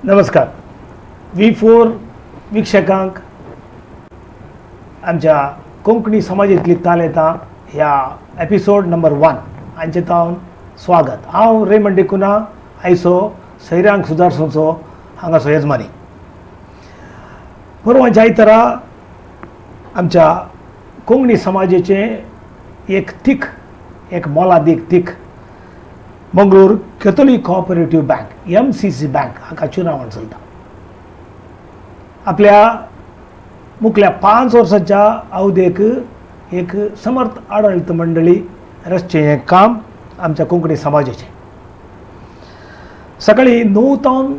नमस्कार. V4 वीक्षकांक आमच्या कोंकणी समाजेंतली तालेतां ह्या एपिसोड नंबर 1 हांचे तावन स्वागत. हांव रेमंड डिकुना, आयचो सैरांक सुदारसोचो हांगासो येजमानी. परवांच्या आयतारा आमच्या कोंकणी समाजेचें एक तीख, एक मोलादीक तीख Mangalore Catholic cooperative bank MCC bank हाका चुनावण चलता. आपल्या मुखल्या 5 वर्साच्या अवधेक एक समर्थ आडळीत मंडळी रचचें हें काम आमच्या कोंकणी समाजाचें. सकाळीं 9 तावन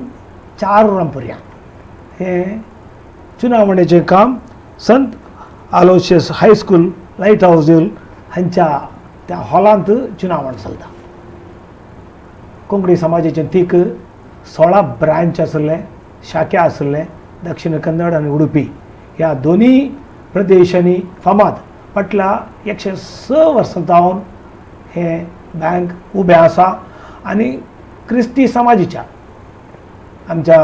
4 वरां पर्यंत हें चुनावणेचें काम Sant Aloysius high school light house हांच्या त्या हॉलांत चुनावण चलता. कोंकणी समाजाचें तीक 16 ब्रांच आशिल्लें, शाखे आशिल्लें दक्षिण कन्नड आनी उडुपी ह्या दोनूय प्रदेशांनी फामाद फाटल्या 106 वर्सां जावन हें बँक उबें आसा आनी क्रिस्ती समाजाच्या आमच्या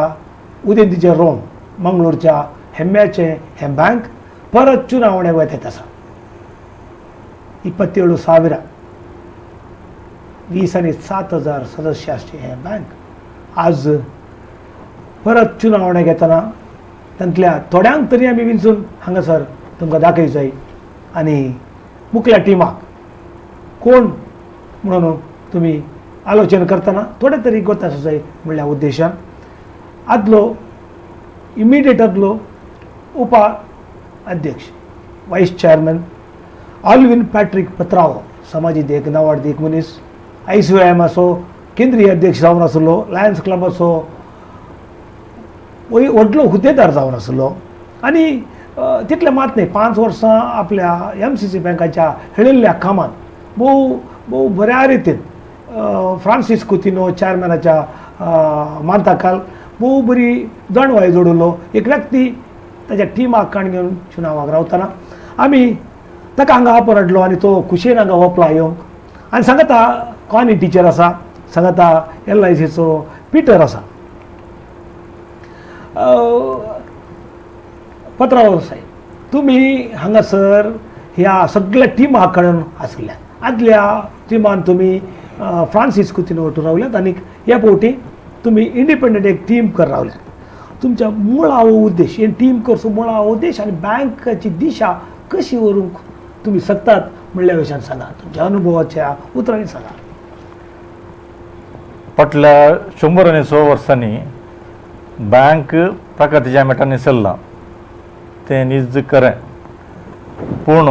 उदेंतीच्या रोम मंगळूरच्या हेम्म्याचें हें बँक परत चुनावणे वत आसा. 27,000 20 आनी 7,000 सदस्य आसचे हें बँक आज परत चुनावणे घेतना तांतल्या थोड्यांक तरी आमी विंचून हांगासर तुमकां दाखय जाय आनी मुखल्या टिमाक कोण म्हणून तुमी आलोचन करतना थोडे तरी गोत आसूं जाय म्हणल्या उद्देशान आदलो इमिडिएट आदलो उपा अध्यक्ष वायस चेअरमॅन ऑल्विन पॅट्रीक पत्रावो, समाजीत एक नावाडदीक मनीस, ICOM केंद्रीय अध्यक्ष जावन आसलो, लायन्स क्लबाचो व्हडलो हुद्देदार जावन आसलो आनी तितलें मात न्हय 5 वर्सां आपल्या MCC बँकाच्या हेळिल्ल्या कामांत भोव भोव बऱ्या रितीन फ्रांसीस कुतिनो चेअरमॅनाच्या मानताकाल भोव बरी जाणवाय जोडिल्लो एक व्यक्ती ताच्या टिमाक काण घेवन चुनावाक रावतना आमी ताका हांगा आपोवन हाडलो आनी तो खुशयेन हांगा वपला येवंक आनी सांगता कॉनी टिचर आसा, सांगता LICचो पिटर आसा. पत्राव साहेब, तुमी हांगासर ह्या सगळ्या टिमा कडेन आसल्या, आदल्या टिमान तुमी फ्रांसीस कुतीन वटून रावल्यात आनी ह्या फावटी तुमी इंडिपेंडंट एक टीम कर रावल्यात. तुमच्या मुळावो उद्देश हे टीम करचो मुळावो उद्देश आनी बँकाची दिशा कशी व्हरूंक तुमी शकतात म्हणल्या विशयान सांगा, तुमच्या अनुभवाच्या उतरांनी सांगा. फाटल्या 106 वर्सांनी बँक प्रगतीच्या मेटांनी चल्लां तें नीज खरें, पूण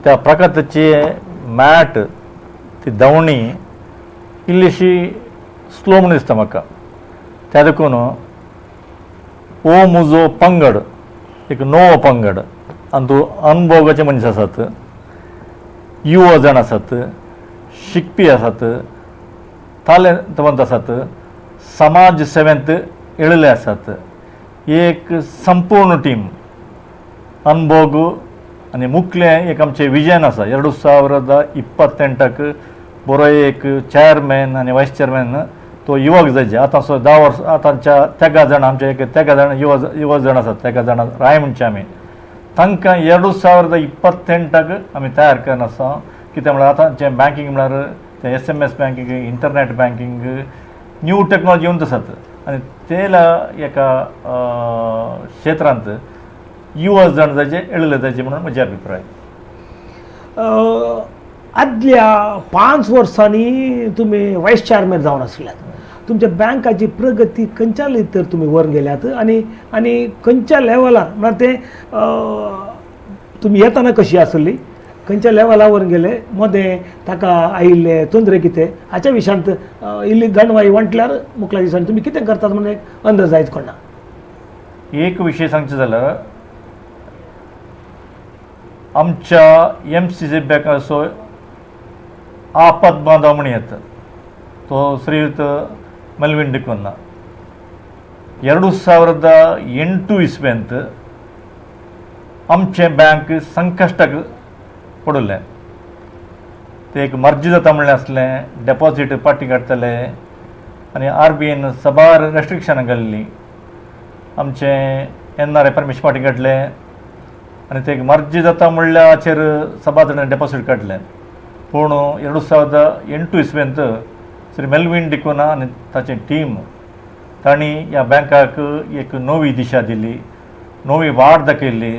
त्या प्रगतीची मॅट ती धांवणी इल्लीशी स्लो म्हूण दिसता म्हाका. त्या देखून हो म्हजो पंगड एक नवो पंगड आनी तो अनुभवाचे मनीस आसात, युवा जाण आसात, शिकपी आसात, तालेंतवंत आसात, समाज सेवेंत येळिल्ले आसात. एक संपूर्ण टीम अनभोग आनी मुखलें एक आमचें विजन आसा. 2028 बरो एक चेअरमॅन आनी वायस चेअरमॅन तो युवक जायचे. आतां सो 10 वर्सां आतांच्या 13 जाण आमचे एक 13 जाण युवा जाण आसात, 13 जाणां राय म्हणचे आमी तांकां 2028 आमी तयार करून आसा. कितें म्हळ्यार आतांचें बँकींग म्हळ्यार तें SMS banking, internet banking, new technology येवन आसात आनी तेला एका क्षेत्रांत युवा जाण जायचे येळिल्ले जायचे म्हणून म्हजे अभिप्राय. आदल्या 5 वर्सांनी तुमी वायस चेअरमॅन जावन आसल्यात, तुमच्या बँकाची प्रगती खंयच्या तर तुमी वर गेल्यात आनी आनी खंयच्या लेवलार म्हळ्यार तें तुमी येतना कशी आसली, खंयच्या लेवलार वर गेले, मदें ताका आयिल्ले तोंदरे कितें हाच्या विशयांत इल्ली जाणवाय वांटल्यार मुखल्या दिसांनी तुमी कितें करतात म्हणून एक अंदाज जायत कोणा. एक विशय सांगचें जाल्यार आमच्या MCC बँकाचो आपत बांधव म्हण येता तो ಶ್ರೀಯುತ ಮೆಲ್ವಿನ್ ಡಿಕೊನ್ನ 2008 ಇಸ್ವೆಂत आमचें बँक संकश्टाक पडिल्लें. ते एक मर्जी जाता म्हणलें आसलें, डेपॉजीट पाटी काडटले, आनी आर बी आयन साबार रेस्ट्रिक्शनां घाल्लीं. आमचें एन आर I permission फाटीं काडलें आनी ते मर्जी जाता म्हणल्याचेर सबार जाणांनी डेपोसीट काडलें. पूण 2008 इस्वेंत श्री मेल्वीन डिकुना आनी ताची टीम तांणी ह्या बँकाक एक नवी दिशा दिली, नवी वाट दाखयली.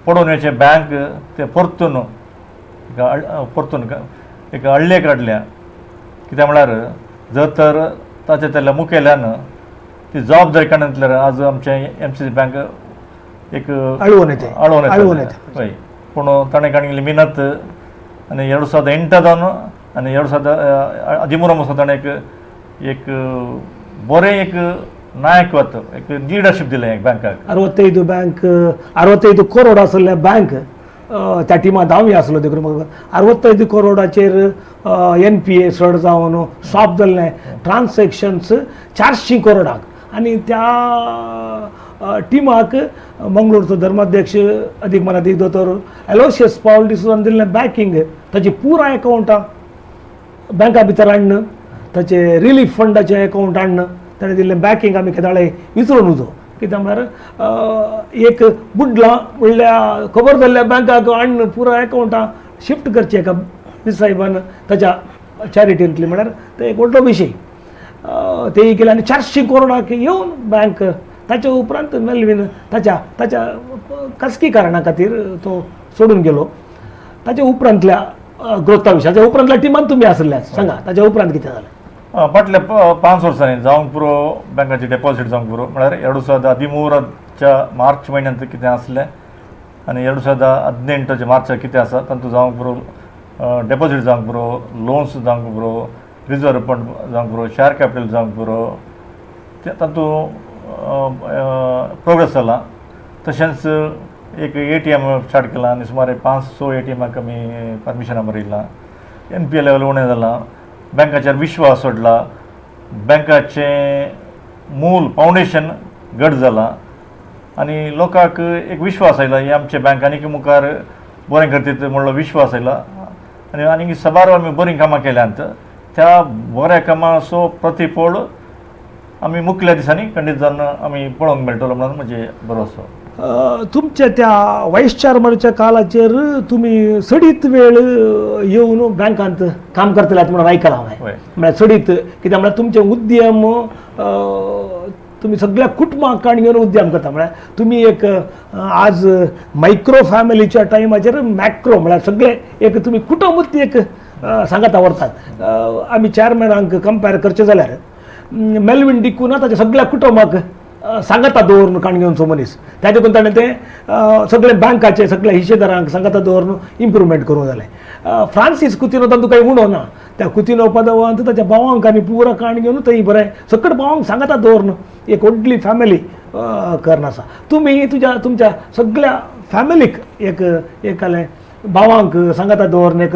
पडून वयचें बँक ते परतून परतून एक अळ्ळे काडल्या. कित्याक म्हळ्यार जर तर ताचे तेल्या मुखेल्यान ती जबाबदारी काडून आज आमचें एम सी सी बँक एक अळवून येते, अळवून येते. हय, पूण ताणें काडिल्ली मिनत आनी 2008 जावन आनी 2013 वर्सा ताणें एक एक बरें एक नायकत्व, एक लिडरशीप दिलें एक बँकाक. 65 बँक, 65 करोड आसलें बँक त्या टिमांत हांवूय आसलो देखून म्हाका 65 करोडाचेर एन पी ए चड जावन स्टॉप जाल्लें ट्रान्सॅक्शन्स 400 करोडाक. आनी त्या टिमाक मंगळूरचो धर्माध्यक्ष अदीक मनादीक दोतोर एलोशियस पावल डिसोजान दिल्लें बॅकिंग, ताची पुराय अकावंटां बँका भितर हाडन, ताचे रिलीफ फंडाचें अकावंट हाडन ताणें दिल्लें बॅकिंग आमी केदाळे विसरून उजो. कित्याक म्हळ्यार एक बुडलां म्हणल्यार खबर जाल्ल्या बँकाक हाडन पुराय अकावंटां शिफ्ट करचें एका साहेबान ताच्या चॅरिटींतली, म्हळ्यार ते एक व्हडलो विशय. तेय केलें आनी 400 करोडाक येवन बँक. ताच्या उपरांत मेल्वीन ताच्या ताच्या खासगी कारणा खातीर तो सोडून गेलो. ताच्या उपरांतल्या ग्रोथा विशय, ताच्या उपरांतल्या टिमान तुमी आसले, सांगा ताच्या उपरांत कितें जालें? फाटल्या 5 वर्सांनी जावंक पुरो बँकाची डेपॉझीट जावंक पुरो म्हळ्यार 2013च्या मार्च म्हयन्यांत कितें आसलें आनी 2018च्या मार्चाक कितें आसा तातूंत जावंक पुरो डेपॉझीट जावंक पुरो, लोन्स जावंक पुरो, रिजर्व फंड जावंक पुरो, शेअर कॅपिटल जावंक पुरो, तातूंत प्रोग्रेस जाला. तशेंच एक ATM start केलां आनी सुमार 5-6 ATMाक आमी परमिशनां बरयलां. एन पी ए लेवल उणें जालां, बँकाचेर विश्वास सोडला, बँकाचें मूल फावंडेशन घट जालां आनी लोकांक एक विश्वास आयला हे आमचे बँक आनीक मुखार बरें करतीत म्हणलो विश्वास आयला. आनी आनीक साबार आमी बरीं कामां केल्यांत, त्या बऱ्या कामाचो प्रतिफळ आमी मुखल्या दिसांनी खंडीत जावन आमी पळोवंक मेळटलो म्हणून म्हजें भरोसो. तुमच्या त्या वायस चेअरमॅनाच्या काळाचेर तुमी चडीत वेळ येवन बँकांत काम करतले म्हणून आयकलां हांवें. म्हळ्यार चडीत कित्याक म्हळ्यार तुमचे उद्यम तुमी सगळ्या कुटुंबाक काण घेवन उद्यम करता. म्हळ्यार तुमी एक आज मायक्रो फॅमिलीच्या टायमाचेर मॅक्रो म्हळ्यार सगळे एक तुमी कुटुंबूच एक सांगाता व्हरतात. आमी चेअरमॅनांक कंपेर करचें जाल्यार मेल्वीन डिकुना ताच्या सगळ्या कुटुंबाक सांगाता दवरून काण घेवचो मनीस, त्या देखून ताणें तें सगळे बँकाचे सगळ्या हिशेदारांक सांगाता दवरून इम्प्रुवमेंट करूंक जालें. फ्रांसीस कुतिनो तांतूं कांय उणो ना, त्या कुतिनो पदवांत ताच्या भावांक आनी पुरा काण घेवन थंय बरें सगळे भावांक सांगाता दवरून एक व्हडली फॅमिली करून आसा. तुमी तुज्या तुमच्या सगळ्या फॅमिलीक एक एकालें भावांक सांगाता दवरून एक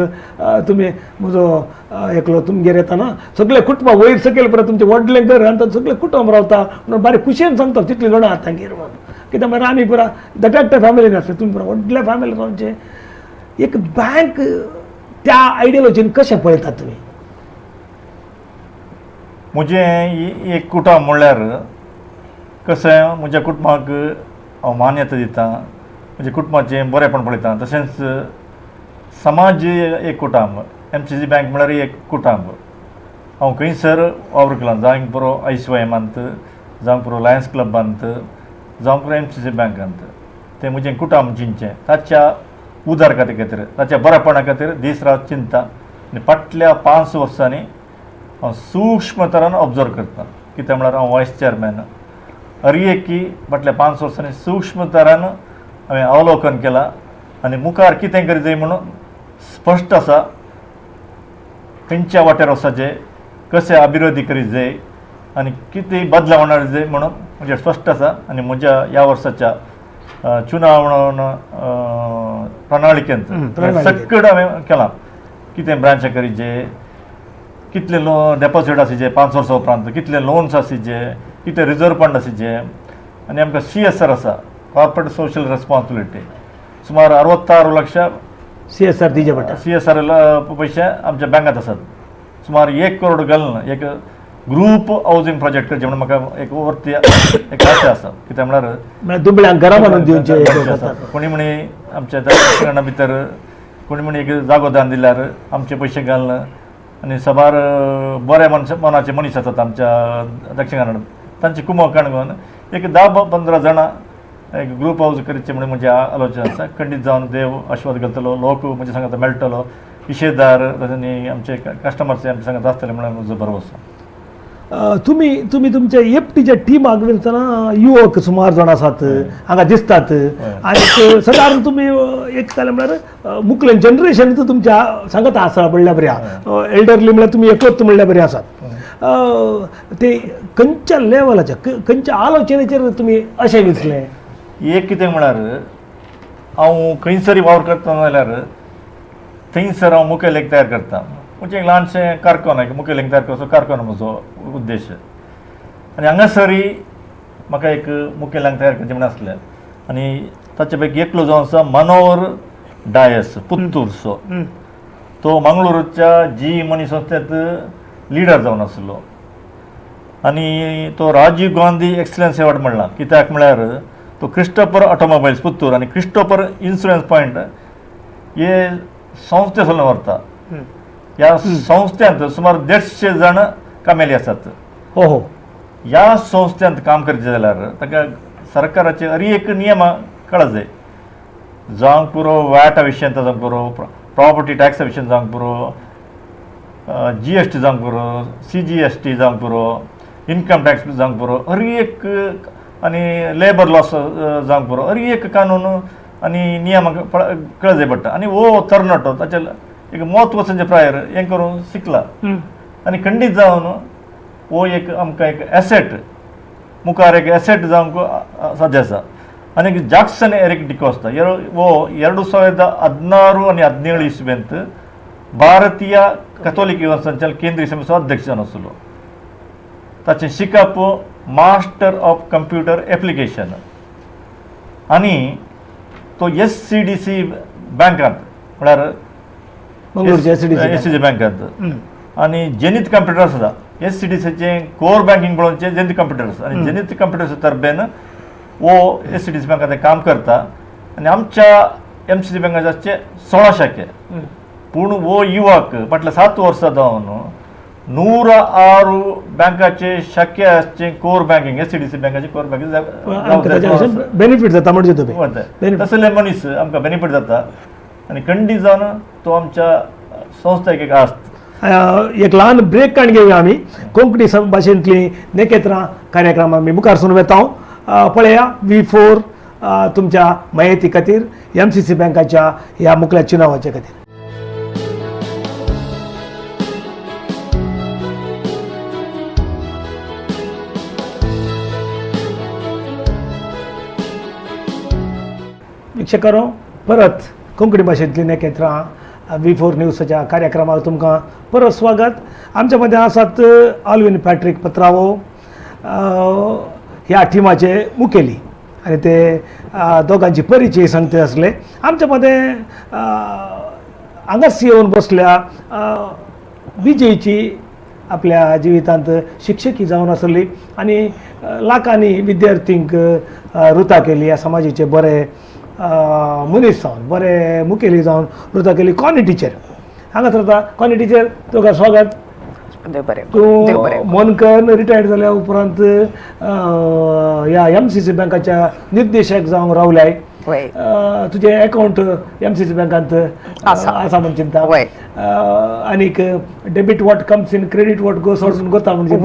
तुमी म्हजो एकलो तुमगेर येताना सगळे कुटुंब वयर सकयल परत तुमचें व्हडलें घर आनी सगळें कुटुंब रावता म्हणून बारीक खुशयेन सांगता तितलीं जाणां आतां तांगेर म्हणून. कित्याक म्हळ्यार आमी पुरा दटाट्या फॅमिलीन आसले, तुमी पुरा व्हडल्या फॅमिली रावचें. एक बँक त्या आयडियोलॉजीन कशें पळयतात तुमी? म्हजें एक कुटुंब म्हणल्यार कशें म्हज्या कुटुंबाक हांव मान्यता दिता, म्हज्या कुटुंबाचें बरेंपण पळयता. तशेंच समाज एक कुटुंब, एम सी सी बँक म्हळ्यार एक कुटुंब. हांव खंयसर वावर केला, जावंक पुरो I C वाय एमांत, जावंक पुरो लायन्स क्लबांत, जावंक पुरो एम सी सी बँकांत, तें म्हजें कुटुंब चिंतचें ताच्या उदारगती खातीर, ताच्या बरेपणा खातीर दीस रात चिंता. आनी फाटल्या 5 वर्सांनी हांव सूक्ष्म तरान ऑब्जर्व करता. कित्याक म्हळ्यार हांव वायस चेअरमॅन, हर एकी फाटल्या 5 वर्सांनी सूक्ष्म तरान हांवें अवलोकन केलां आनी मुखार कितें करीत जाय म्हणून स्पश्ट आसा. खंयच्या वाटेर वचपाचें, कशें अभिवृद्धी करीत जाय आनी कितें बदलावणार जाय म्हणून म्हजें स्पश्ट आसा. आनी म्हज्या ह्या वर्साच्या चुनावण प्रणालिकेंत सगळें हांवें केलां. कितें ब्रांचां करीत जाय, कितले डेपोजीट आसचे 5 वर्सां उपरांत, कितले लोन्स आसचे, कितले रिजर्व फंड आसचे. आनी आमकां सी एस आर आसा, कॉर्पोरेट सोशल रेस्पॉन्सिबिलिटी, सुमार 66 लक्ष सी एस आर दिजे पडटा. सी एस आर पयशे आमच्या बँकांत आसात. सुमार 1 करोड घालून एक ग्रूप हावजींग प्रोजेक्ट करचें म्हणून म्हाका एक वर्ती एक आशा आसा. कित्याक म्हळ्यार दुबळ्यांक घरां बांदून दिवचें. कोणी म्हणी आमच्या दक्षिणा भितर कोणी म्हणी एक जागो दान दिल्यार आमचे पयशे घालून आनी साबार बरे मनाचे मनीस आसात आमच्या दक्षिण कन्नड तांची कुमक काणकोण एक 10-15 जाणां एक ग्रूप हावज करचें म्हणून म्हजी आलोचना आसा. खंडीत जावन देव आशिर्वाद घालतलो, लोक म्हजे सांगात मेळटलो, हिशेदार आनी आमचे कस्टमर्स आमचे सांगात आसतले म्हणून म्हजो भरवसो. तुमी तुमी तुमच्या एपटीच्या टिमाक वतना युवक सुमार जाण आसात हांगा दिसतात आनी सदां तुमी एक जालें म्हळ्यार मुखलें जनरेशन तुमच्या सांगत आसा म्हणल्यार बरें आहा, एल्डरली म्हळ्यार तुमी एकलोच म्हणल्यार बरें आसात. ते खंयच्या लेवलाच्या खंयच्या आलोचनेचेर तुमी अशें विचलें? एक कितें म्हळ्यार हांव खंयसरी वावर करतना जाल्यार थंयसर हांव मुखेल एक तयार करता. म्हणजे एक ल्हानशें कारखानो, एक मुखेल एक तयार करचो कारखानो म्हजो उद्देश. आनी हांगासरय म्हाका एक मुखेल्यांक तयार करचें म्हण आसलें. आनी ताचे पैकी एकलो जावन आसा मनोहर डायस पुत्तूरचो, तो मंगळूरच्या जी मनी संस्थेंत लिडर जावन आसलो आनी तो राजीव गांधी एक्सलन्स एवॉर्ड म्हणला. कित्याक म्हळ्यार तो क्रिस्टोफर ऑटोमोबायल्स पुत्तूर आनी क्रिस्टोफर इन्शुरन्स पॉयंट हे संस्थे चलोवन व्हरता. ह्या संस्थेंत सुमार 150 जाण कामेली आसात. हो हो. ह्या संस्थेंत काम करचें जाल्यार ताका सरकाराचे हर एक नियम कळत जाय. जावंक पुरो वॅटा विशयांत जावंक पुरो, प्रॉपर्टी टॅक्सा विशयांत जावंक पुरो, GST जावंक पुरो, CGST जावंक पुरो, इन्कम टॅक्स जावंक पुरो, हर एक आनी लेबर लॉस जावंक पुरो, हर एक कानून आनी नियम कळत जाय पडटा. आनी हो तरणाटो ताचे एक म्हत्वाचें प्रायर हें करून शिकला आनी खंडीत जावन हो एक आमकां एक एसेट मुखार एक एसेट जावंक साध्य आसा. आनी जाक्सन एरिक डिकोस्ता हो 2016 आनी 17 इस्वेंत भारतीय कथोलिक युवा संचालक केंद्रीय समितीचो अध्यक्ष जावन आसलो. ताचें शिकप मास्टर ऑफ कंप्युटर एप्लिकेशन आनी तो SCDC बँकांत म्हळ्यार SCDC बँकांत आनी जेनीथ कंप्युटर्स आसा. SCDCचें कोर बँकींग पळोवचें जेनीथ कंप्युटर्स आनी जेनीथ कंप्युटर्स तर्फेन वो SCDC बँकांत काम करता. आनी आमच्या MCC बँकाचे आसचे 16 शाखे. पूण हो युवक फाटल्या 7 वर्सां जावन 106 बँकाचे शाखे आसचे कोर बँकींग SCDC बँकाचे कोर बँकींग बेनिफीट जाता. म्हणजे तुमी तसले मनीस आमकां बेनिफीट जाता आनी खंडीत जावन तो आमच्या संस्थेक एक आस्त. एक ल्हान ब्रेक काण घेवया आमी. कोंकणी भाशेंतली नेकेत्रां कार्यक्रम आमी मुखार सून वेता. पळया V4 तुमच्या मयती खातीर MCC बँकाच्या ह्या मुखल्या चिनावाच्या खातीर. वीक्षकांनो, परत कोंकणी भाशेंतली नेकेत्रां V4 न्यूजाच्या कार्यक्रमाक तुमकां परत स्वागत. आमच्या मदें आसात ऑल्विन पॅट्रीक पत्रावो ह्या टिमाचे मुखेली आनी ते दोगांची परिचय सांगते आसले. आमच्या मदें हांगाच येवन बसल्या विजयची आपल्या जिवितांत शिक्षकी जावन आसली आनी लाखांनी विद्यार्थींक रुता केली. ह्या समाजाचे बरे मनीस जावन बरे मुखेली जावन रुता केली. कॉनी टिचर हांगाच रावता. कॉनी टिचर, तुका स्वागत. तूं मोनकन रिटायर्ड जाल्या उपरांत ह्या MCC बँकाच्या निर्देशक जावंक रावल्याय. तुजें अकावंट MCC बँकांत आसा म्हूण चिंता. आनीक debit what comes in, credit what goes out म्हूण गोता म्हणजे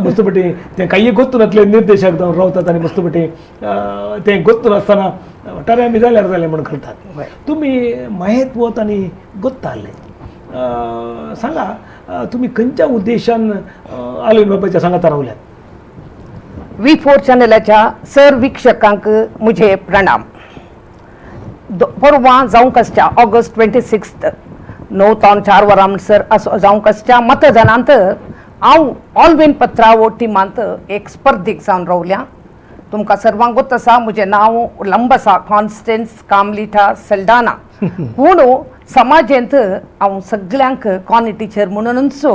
मस्तपटी तें कांय गोत्तू नासले निर्देशक जावन रावतात आनी मस्तपटी तें गोत्तू नासतना वाठार आमी जाल्यार जालें म्हूण करतात. तुमी माहेत वत आनी गोत्ताले सांगा, तुमी खंयच्या उद्देशान आलोन बाबाच्या सांगाता रावल्यात? V4 चॅनलाच्या सर वीक्षकांक म्हजे प्रणाम. परवां जावंक आसच्या ऑगस्ट 26 9 तावन 4 वरां म्हणसर असो जावंक आसच्या मतदानांत हांव ऑल्विन पत्रावो टिमांत एक स्पर्धीक जावन रावल्या. तुमकां सर्वांक गोत आसा म्हजें नांव लंब आसा, कॉन्स्टन्स कामलिटा सल्डाना. पूण समाजेंत हांव सगल्यांक कॉनी टिचर म्हणूनच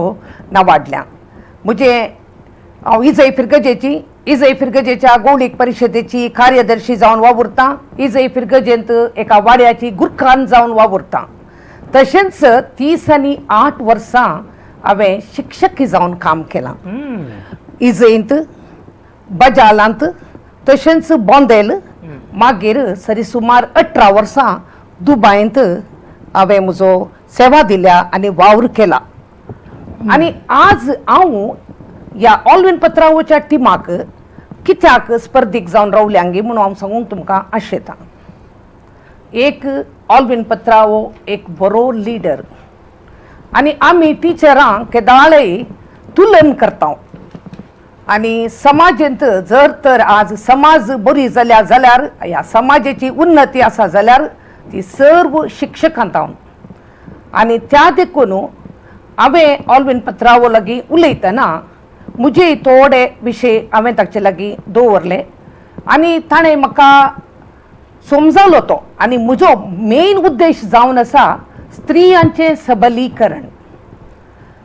नावाडल्या. म्हजें हांव इजय फिरगजेची, इजय फिरगजेच्या गौडीक परिशदेची कार्यदर्शी जावन वावुरतां. इजय फिरगजेंत एका वाड्याची गुरखान जावन वावुरतां. तशेंच 38 वर्सां हांवें शिक्षकी जावन काम केलां. इजयंत, बजालांत, तशेंच बोंदेल, मागीर सरी सुमार 18 वर्सां दुबायंत हांवें म्हजो सेवा दिल्या आनी वावर केला. आनी आज हांव ह्या ऑलविन पत्रावोच्या टिमाक कित्याक स्पर्धीक जावन रावल्यांगी म्हणून हांव सांगूंक तुमकां आशेतां. एक ऑलविन पत्रावो एक बरो लिडर आनी आमी टिचरां केदाळय तुलन करता. आनी समाजेंत जर तर आज समाज बरी जाल्या जाल्यार, ह्या समाजाची उन्नती आसा जाल्यार ती सर्व शिक्षकां जावन. आनी त्या देखून हांवें ऑलविन पत्रावो लागीं उलयतना म्हजे थोडे विशय हांवें ताचे लागीं दवरले आनी ताणें म्हाका समजावलो तो. आनी म्हजो मेन उद्देश जावन आसा स्त्रियांचें सबलीकरण.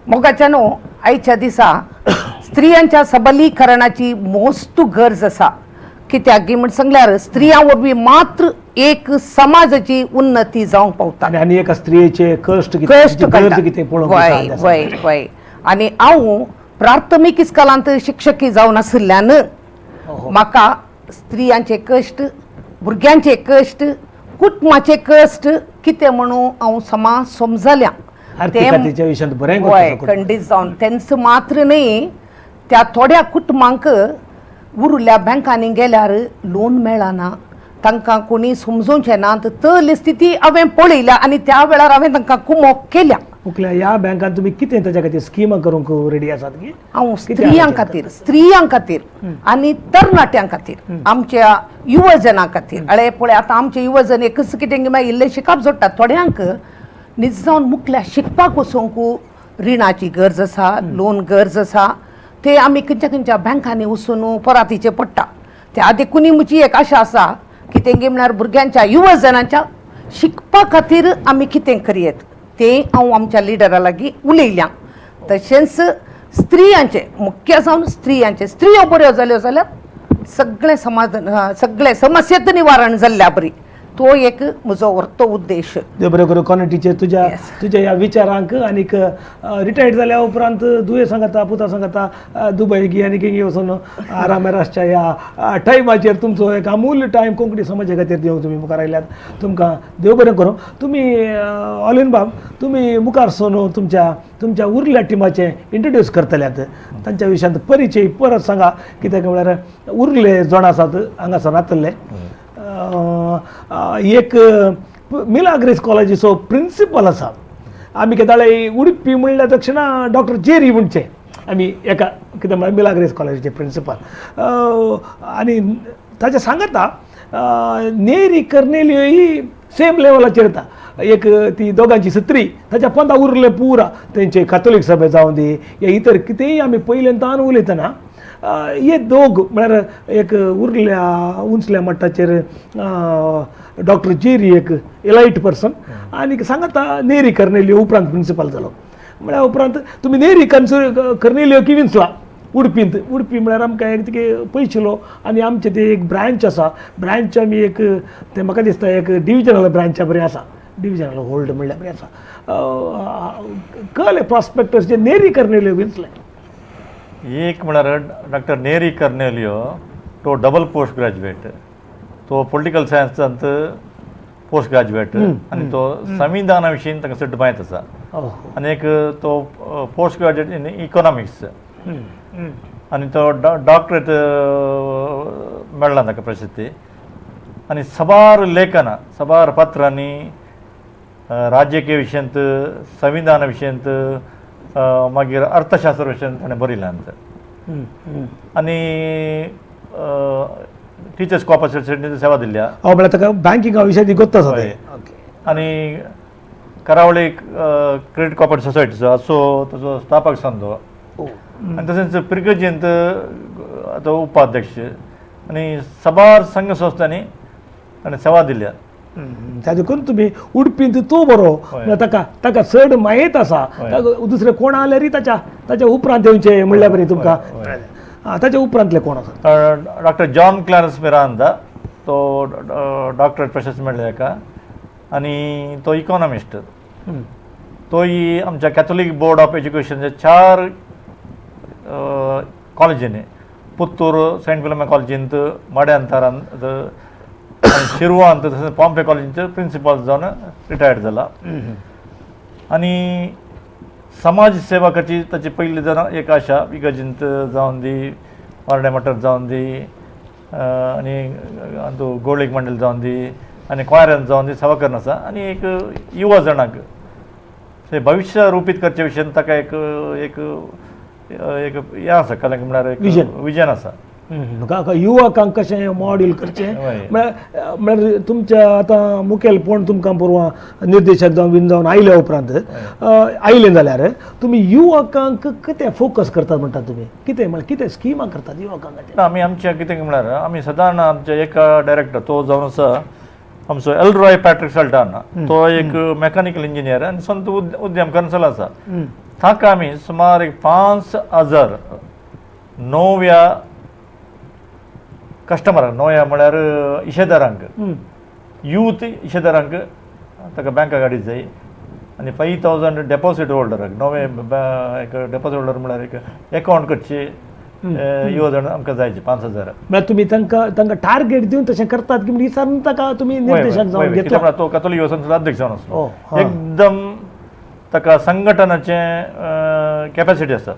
मोगाच्यानो, आयच्या दिसा स्त्रियांच्या सबलीकरणाची मोस्त गरज आसा. कित्याक गी म्हण सांगल्यार स्त्रियां वरवीं मात्र एक समाजाची उन्नती जावंक पावता. आनी एका स्त्रियेचे कश्ट कश्ट कितें पळोवंक. वय वय वय. आनी हांव प्राथमीक इस्कोलांत शिक्षकी जावन आशिल्ल्यान म्हाका स्त्रियांचे कश्ट, भुरग्यांचे कश्ट, कुटुंबाचे कश्ट कितें म्हणून हांव समा समजल्या. वय, खंडीत जावन तेंच मात्र न्ही, त्या थोड्या कुटुंबांक उरिल्ल्या बँकांनी गेल्यार लोन मेळना, तांकां कोणी समजोवचें ना. तसली स्थिती हांवें पळयल्या आनी त्या वेळार हांवें तांकां कुमोक केल्या. मुखल्या ह्या बँकान तुमी कितें ताच्या खातीर स्किमां करूंक रेडी आसात की? हांव स्त्रियां खातीर, स्त्रियां खातीर आनी तरणाट्यां खातीर, आमच्या युवजनां खातीर. अळे पळय आतां आमचे युवजन एकच कितें मागीर इल्लें शिकप जोडटात. थोड्यांक निज जावन मुखल्या शिकपाक वचूंक रिणाची गरज आसा, लोन गरज आसा. ते आमी खंयच्या खंयच्या बँकांनी वचून परातीचें पडटा. त्या देखूनय म्हजी एक आशा आसा की तेंगे म्हळ्यार भुरग्यांच्या युवजनांच्या शिकपा खातीर आमी कितें करयेत तें हांव आमच्या लिडरा लागीं उलयल्या. तशेंच स्त्रियांचें, मुख्य जावन स्त्रियांचें, स्त्रियो बऱ्यो जाल्यो जाल्यार सगळें समाज, सगळें समस्येत निवारण जाल्ल्या बरी. तो एक म्हजो व्हरतो उद्देश. देव बरें करूं कॉनी टिचर, तुज्या तुज्या ह्या विचारांक. आनीक रिटायर्ड जाल्या उपरांत दुयें सांगता, पुता सांगता दुबय गी आनी खंय वचून आरामार आसच्या ह्या टायमाचेर तुमचो एक अमूल्य टायम कोंकणी समाजा खातीर दिवंक तुमी मुखार आयल्यात. तुमकां देव बरें करूं. तुमी ऑलविन बाब, तुमी मुखार सोन तुमच्या तुमच्या उरल्या टिमाचें इंट्रोड्यूस करतल्यात, तांच्या विशयांत परिचय परत सांगा. कित्याक म्हळ्यार उरले जाण आसात हांगासर नातल्ले. एक मिलाग्रेस कॉलेजीचो प्रिंसिपल आसा. आमी केदाळे उडपी म्हणल्यार दक्षिणा डॉक्टर जेरी म्हणचे आमी एका कितें म्हळ्यार मिलाग्रेस कॉलेजीचे प्रिंसिपल. आनी ताच्या सांगता नेरी कर्नेलियो ही सेम लेवलाचेर येता. एक ती दोगांची सत्री ताच्या पोंदा उरले पुरा तेंचे कातोलीक सभे जावं दी या इतर कितेंय आमी पयल्यान उलयतना हे दोग म्हळ्यार एक उरल्या उंचल्या मट्टाचेर डॉक्टर जेरी एक एलायट पर्सन आनी सांगता नेरी कर्नेलियो उपरांत प्रिंसिपल जालो. म्हळ्यार उपरांत तुमी नेरी कर्नेलियो की विंचला उडपींत. उडपी म्हळ्यार आमकां एक तिके पयशिलो आनी आमचें ते एक ब्रांच आसा. ब्रांच आमी एक तें म्हाका दिसता एक डिविजनल ब्रांचा बरें आसा, डिविजनल होल्ड म्हणल्यार बरें आसा. कळ्ळें प्रॉस्पेक्टस जे नेरी कर्नेलियो विंचलें. एक म्हळ्यार डॉक्टर नेरी कर्नेलियो तो डबल पोस्ट ग्रॅज्युएट, तो पॉलिटिकल सायन्सांत पोस्ट ग्रॅज्युएट आनी तो संविधाना विशीं ताका चड म्हायत आसा. आनी एक तो पोस्ट ग्रॅज्युएट इन इकॉनॉमिक्स आनी तो डॉक्टरेट मेळ्ळा ताका प्रसिद्धी. आनी साबार लेखनां, साबार पत्रांनी राजकीय विशयांत, संविधाना विशयांत, मागीर अर्थशास्त्र विशयांत ताणें बरयलां. आनी टिचर्स कॉपरेशन सेवा दिल्या. म्हळ्यार ताका बँकिंगा विशयांत गोत्त आसा. आनी करावळी क्रेडीट कॉपरेटिव्ह सोसायटीचो असो ताचो स्थापक संदो. आनी तशेंच पिरगजेंत तो उपाध्यक्ष आनी साबार संघ संस्थांनी ताणें सेवा दिल्या. त्या देखून तुमी उडपींत तो बरो ताका ताका चड मायत आसा, दुसरे कोण आल्यारी ताच्या ताच्या उपरांत येवचे म्हणल्यार बरी तुमकां. ताच्या उपरांतले कोण आसा? डॉक्टर जॉन क्लॅरन्स मिरांदा, तो डॉक्टरेट प्रशस्त मेळ्ळें ताका आनी तो इकॉनॉमिस्ट. तोय आमच्या कॅथोलीक बोर्ड ऑफ एज्युकेशनच्या 4 कॉलेजींनी, पुत्तूर सेंट फिलोमेना कॉलेजींत, माड्यांतारांत, शिरवांत, तशेंच पॉम्पे कॉलेजींत प्रिंसिपल जावन रिटायर्ड जाला. आनी समाज सेवा करची ताची पयली जावन एक आशा, इगर्जींत जावन दी, वार्डे मठांत जावन दी, आनी अंदू गोळीक मंडळ जावन दी, आनी क्वायरान जावन दी सेवा करून आसा. आनी एक युवा जाणांक ते भविश्य रुपीत करचे विशयान ताका एक एक एक हें आसा, कलंक म्हळ्यार एक विजन आसा. युवकांक कशें मॉड्यूल करचें म्हळ्यार म्हळ्यार तुमच्या आतां मुखेलपण तुमकां पुरवा निर्देशक जावन बीन जावन आयल्या उपरांत आयलें जाल्यार तुमी युवकांक कितें फोकस करतात म्हणटात तुमी, कितें म्हळ्यार कितें स्किमां करतात युवकांक? आमी आमच्या कितें म्हळ्यार आमी सदांच आमच्या एका डायरेक्टर तो जावन आसा आमचो एलरॉय पॅट्रिक सल्टाना, तो एक मेकॅनिकल इंजिनियर आनी संत उद्यम कन्सल आसा. ताका आमी सुमार एक 5000 नव्या कस्टमरांक, नव्या म्हळ्यार इशेदारांक, यूथ इशेदारांक ताका बँका गाडी जाय आनी 5000 डेपोसीट होल्डराक, नवे एक डेपोसीट होल्डर म्हळ्यार एक एकावंट करची येवजण आमकां जायची 5000. म्हळ्यार तुमी तांकां तांकां टार्गेट दिवन तशें करतात की म्हणजे ताका तुमी निर्देशक जावन घेतला? तो कॅथोलीक युवा अध्यक्ष जावन आसलो, एकदम ताका संघटनाचें कॅपेसिटी आसा,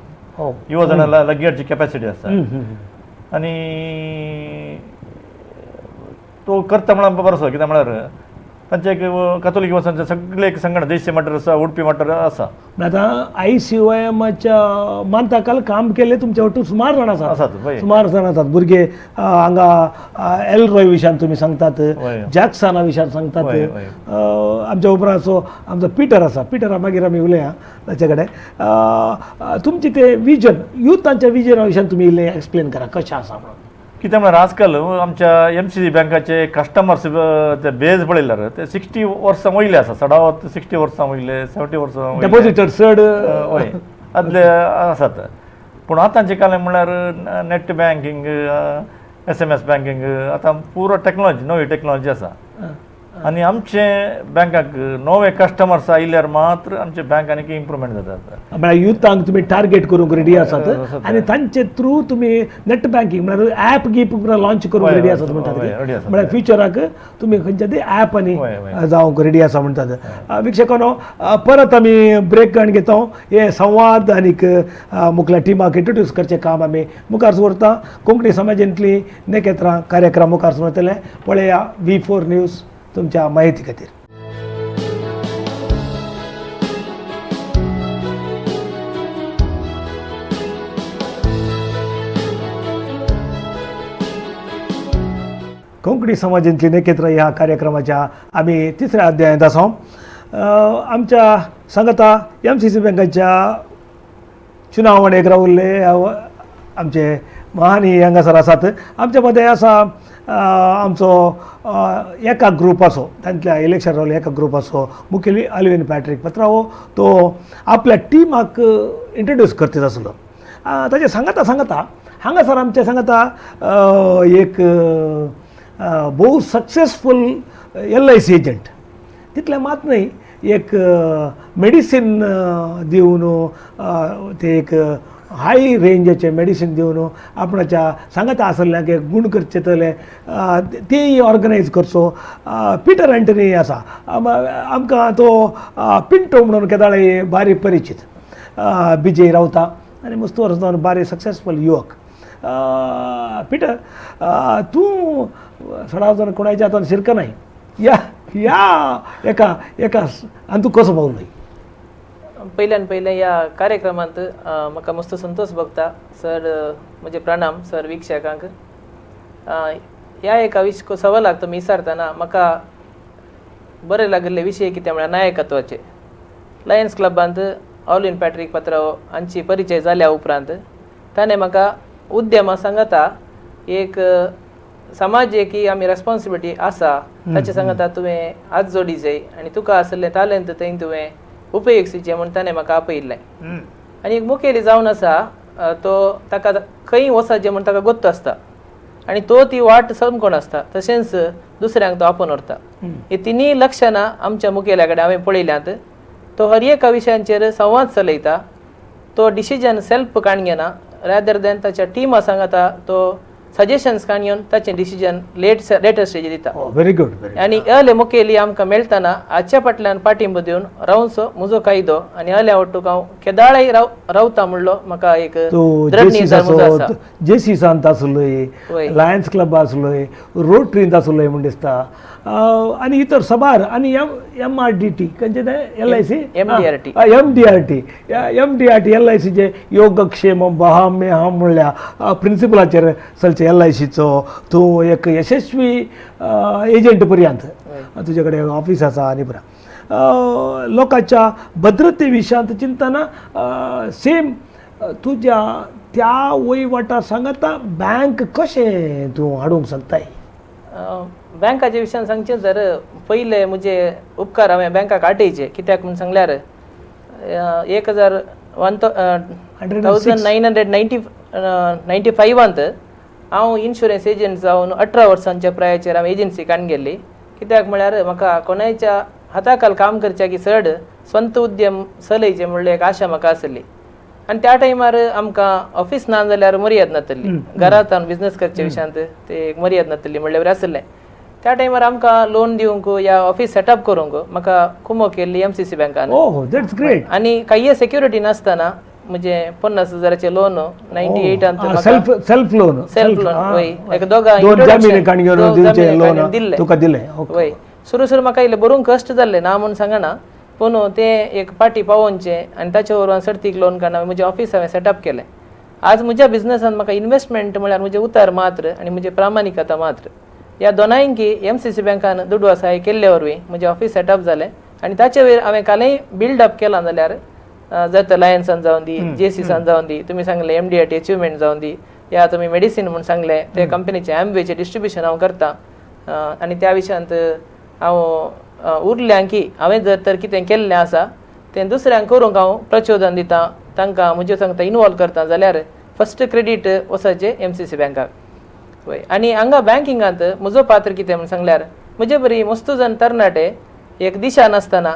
युवा जाणां लागीं हाडची कॅपेसिटी आसा. आनी तो करता म्हणून बरो आसा, कित्याक म्हळ्यार तांचे एक कॅथोलीक युवा सगळे एक संघटना देशी मटर आसा, उडपी मटर आसा. आतां आयसीओएमाच्या मानताकाल काम केल्ले तुमच्या वटून सुमार जाण आसात, सुमार जाण आसात भुरगे हांगा एलरॉय विशयान तुमी सांगतात, जॅक्सना विशयान सांगतात, आमच्या उपरांत आमचो पिटर आसा, पिटरा मागीर आमी उलया ताचे कडेन. तुमचें तें विजन, युथांच्या विजना विशयान तुमी इल्लें एक्सप्लेन करा कशें आसा म्हणून. कितें म्हळ्यार आजकाल आमच्या एमसीसी बँकाचे कस्टमर्स ते बेज पळयल्यार ते 60 वर्सां वयले आसा, चडावत 60 वर्सां वयले, 70 वर्सां डेपोजिटर चड हय आदले आसात. पूण आतांचे काळ म्हळ्यार नेट बँकींग, SMS banking, आतां पुरो टॅक्नोलॉजी, नवी टॅक्नोलॉजी आसा. आनी आमचे बँकाक नवे कस्टमर्स आयल्यार मात्र आमचे बँक आनीक इम्प्रुवमेंट जाता. म्हळ्यार युथांक तुमी टार्गेट करूंक रेडी आसात आनी तांचे थ्रू तुमी नेट बँकींग म्हळ्यार ऍप गीप लॉन्च करूंक रेडी आसात म्हणटात, म्हळ्यार फ्युचराक तुमी खंयच्या ते ऍप आनी जावंक रेडी आसा म्हणटात. वीक्षकांनो, परत आमी ब्रेक घेता, हे संवाद आनीक मुखल्या टिमाक इंट्रोड्यूस करचें काम आमी मुखार दवरता. कोंकणी समाजांतली नेकेत्रां कार्यक्रम मुखार दवरतले. पळया V4 news तुमच्या माहिती खातीर. कोंकणी समाजांतली नेकेत्र ह्या कार्यक्रमाच्या आमी तिसऱ्या अध्यायांत आसा. आमच्या सांगता MCC बँकाच्या चुनावणेक रावल्ले आमचे महानी हांगासर आसात. आमच्या मदें आसा आमचो एका ग्रुपाचो, तांतल्या इलेक्शन रावले एका ग्रुपाचो मुखेली अल्विन पॅट्रीक पत्रावो, तो आपल्या टिमाक इंट्रोड्यूस करतीत आसलो. ताचे सांगता सांगता हांगासर आमचे सांगता एक भोव सक्सेसफूल LIC agent, तितलें मात न्हय, एक मेडिसीन दिवन ते एक हाय रेंजाचे मेडिसीन दिवन आपणाच्या सांगाता आसल्ल्यांक एक गूण करचे तले तेय ऑर्गनायज करचो पिटर अँटनी आसा. आमकां तो पिंटो म्हणून केदाळे बारीक परिचीत बिजय रावता आनी मस्त वर्सां जावन बारीक सक्सेसफूल युवक. पिटर, तूं सडाव जावन कोणाच्या हातान शिरकनाय ह्या ह्या एका एका आनी तूं कसो पावलो? पयल्यान पयलें ह्या कार्यक्रमांत म्हाका मस्त संतोश भोगता सर, म्हजे प्रणाम सर वीक्षकांक. ह्या एका सवालाक तुमी विचारतना म्हाका बरें लागिल्ले विशय कितें म्हळ्यार नायकत्वाचे. लायन्स क्लबांत ऑलविन पॅट्रीक पत्राव हांची परिचय जाल्या उपरांत ताणें म्हाका उद्यमा सांगाता एक समाजेक आमी रेस्पॉन्सिबिलिटी आसा ताचे सांगता तुवें हात जोडी जाय आनी तुका आसलें तालेंत थंय तुवें उपयोगसीचें म्हूण ताणें म्हाका आपयिल्लें. आनी एक मुखेली जावन आसा तो ताका खंय वचचें म्हूण ताका गोत्त आसता आनी तो ती वाट समकोण आसता, तशेंच दुसऱ्यांक तो आपोवन व्हरता. ही तिनूय लक्षणां आमच्या मुखेल्या कडेन हांवें पळयल्यांत. तो हर एका विशयांचेर संवाद चलयता, तो डिसिजन सेल्फ काडून घेना, रॅदर दॅन ताच्या टिमा सांगता तो सजेशन्स काडून घेवन ताचें डिसिजन लेटर स्टेजीर दिता. Very good. आनी अले मुखेली आमकां मेळटना हाच्या फाटल्यान पाठिंबो दिवन रावचो म्हजो कायदो आनी अल्या वट्टूक हांव केदाळय रावता म्हणलो म्हाका एक आसा. जेसीसांत आसलोय, लायन्स क्लब आसलोय, रोटरींत आसलोय म्हूण दिसता, आनी इतर सबार, आनी एम आर डी टी खंयचें तें L I C M D R T M D R T M D R T L I सीचे योगक्षेम बहाम्य हम म्हणल्या प्रिंसिपलाचेर चलचे एल I सीचो तूं एक यशस्वी एजंट पर्यंत तुजे कडेन ऑफीस आसा. आनी बरें लोकांच्या भद्रते विशयांत चिंतना सेम तुज्या त्या वयवाटा सांगता बँक कशें तूं हाडूंक शकताय? बँकाच्या विशयान सांगचें जर पयले म्हजे उपकार हांवें बँकाक आटयचे, कित्याक म्हूण सांगल्यार 1995 हांव इन्शुरन्स एजंट जावन 18 वर्सांच्या प्रायाचेर हांवें एजन्सी काडून गेल्ली. कित्याक म्हळ्यार म्हाका कोणायच्या हाताखाल काम करच्या की चड स्वंत उद्यम चलयचे म्हणल्यार एक आशा म्हाका आसली. आनी त्या टायमार आमकां ऑफीस ना जाल्यार मर्याद नातली, घरांत बिजनस करच्या विशयांत ते एक मर्याद नातली म्हणल्यार आसलें. त्या टायमार आमकां लोन दिवंक या ऑफीस सेटअप करूंक म्हाका कुमो केल्ली एम सी सी बँकान. आनी कांय सेक्युरिटी नासतना म्हणजे 50,000 लोन 98 सेल्फ लोन वय एक दोगां दिल्लें वय. सुरू सुरू म्हाका इल्लें बरोवंक कश्ट जाल्लें ना म्हूण सांगना, पूण तें एक पाटी पावोवचें आनी ताचे वरवीं सर्तीक लोन काडून हांवें म्हजें ऑफीस हांवें सेटअप केलें. आज म्हज्या बिजनसान म्हाका इन्वेस्टमेंट म्हळ्यार म्हजें उतार मात्र आनी म्हजें प्रामाणिकता मात्र ह्या दोनांयकी एम सी सी बँकान दुडवा सहाय केल्ले वरवीं म्हजें ऑफीस सेटअप जालें. आनी ताचे वयर हांवें कालय बिल्डअप केलां जाल्यार जाता लायन्सान जावन दी, जेसीसान जावन दी, तुमी सांगलें M D R T achievement जावन दी, या तुमी मेडिसीन म्हूण सांगलें ते कंपनीचें एमवेचें डिस्ट्रिब्युशन हांव करतां. आनी त्या विशयांत हांव उरल्यां की हांवें जर तर कितें केल्लें आसा तें दुसऱ्यांक करूंक हांव प्रचोदन दितां, तांकां म्हज्यो सांगता इनवॉल्व करता जाल्यार फस्ट क्रेडीट वचचें एम सी सी बँकाक वय. आनी हांगा बँकिंगांत म्हजो पात्र कितें म्हूण सांगल्यार म्हजे बरी मस्तू जण तरणाटे एक दिशा नासतना